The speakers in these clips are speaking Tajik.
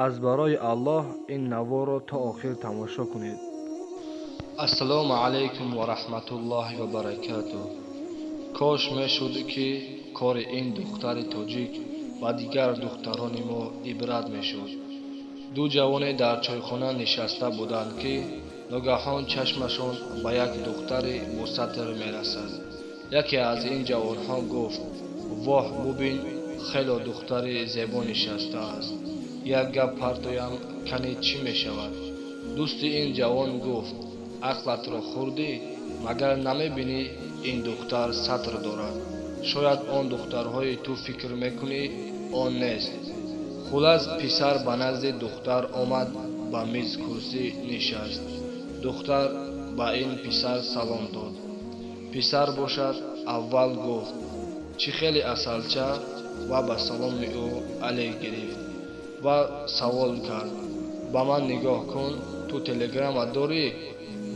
Аз барои Аллоҳ ин наворро то охир тамошо кунед. Ассалому алайкум ва раҳматуллоҳи ва баракатуҳ. Кош мешуд, ки кори ин духтари тоҷик ва дигар духтарони мо ибрат мешуд. Ду ҷавоне дар чойхона нишаста буданд, ки ногаҳон чашмашон ба як духтари бо сатр мерасад. Яке аз ин ҷавонҳо гуфт: «Воҳ, бубин, хело духтари зебо нишастааст. Як гап партоям, кани чӣ мешавад?» Дӯсти ин ҷавон гуфт: «Ақлатро хӯрдӣ? Магар намебинӣ, ин духтар сатр дорад? Шояд он духтарҳои ту фикр мекунӣ, он нест». Хулас, писар ба назди духтар омад, ба миз курсӣ нишаст. Духтар ба ин писар салом дод. Писар бошад, аввал гуфт: «Чӣ хеле асалча», ва ба саломи ӯ алек гирифт ва савол кард: «Ба ман нигоҳ кун, ту телеграмма дорӣ?»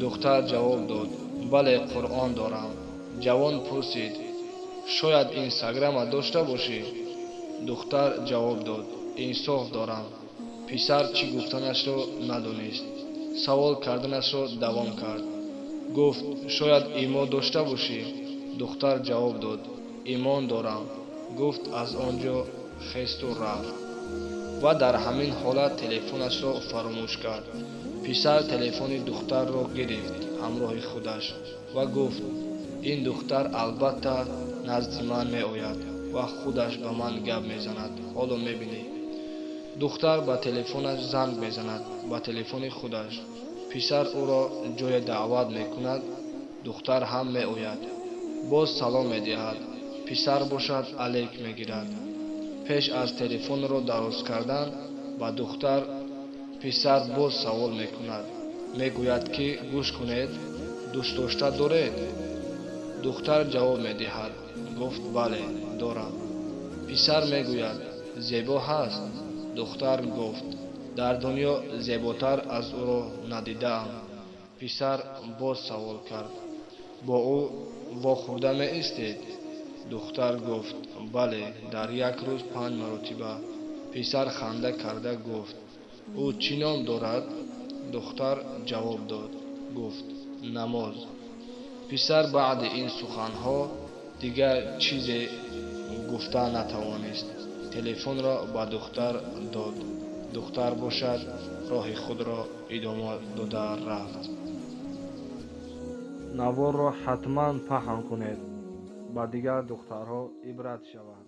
Духтар ҷавоб дод: «Бале, Қуръон дорам». Ҷавон пурсид: «Шояд инстаграма дошта бошӣ?» Духтар ҷавоб дод: «Инсоф дорам». Писар чӣ гуфтанашро надонист, савол карданашро давом кард, гуфт: «Шояд имо дошта бошӣ?» Духтар ҷавоб дод: «Имон дорам». Гуфт, аз он ҷо хесту рафт ва дар ҳамин ҳолат телефонашро фаромӯш кард. Писар телефони духтарро гирифт ҳамроҳи худаш ва гуфт: «Ин духтар албатта назди ман меояд ва худаш ба ман гап мезанад, ҳоло мебинӣ». Духтар ба телефонаш занг мезанад, ба телефони худаш. Писар ӯро ҷое даъват мекунад, духтар ҳам меояд, боз салом медиҳад. Писар бошад, алек мегирад. Пеш аз телефонро дароз кардан ба духтар, писар боз савол мекунад, мегӯяд ки: «Гӯш кунед, дӯстдошта доред?» Духтар ҷавоб медиҳад, гуфт: «Бале, дорам». Писар мегӯяд: «Зебо ҳаст?» Духтар гуфт: «Дар дунё зеботар аз ӯро надидаам». Писар боз савол кард: «Бо ӯ вохӯрда меистед?» Духтар гуфт: «Бале, дар як рӯз 5 маротиба». Писар ханда карда гуфт: «Ӯ чӣ ном дорад?» Духтар ҷавоб дод, гуфт: «Намоз». Писар баъди ин суханҳо дигар чизе гуфта натавонист, телефонро ба духтар дод. Духтар бошад, роҳи худро идома дода рафт. Наворро ҳатман паҳн кунед, ба дигар духтарҳо ибрат шавад.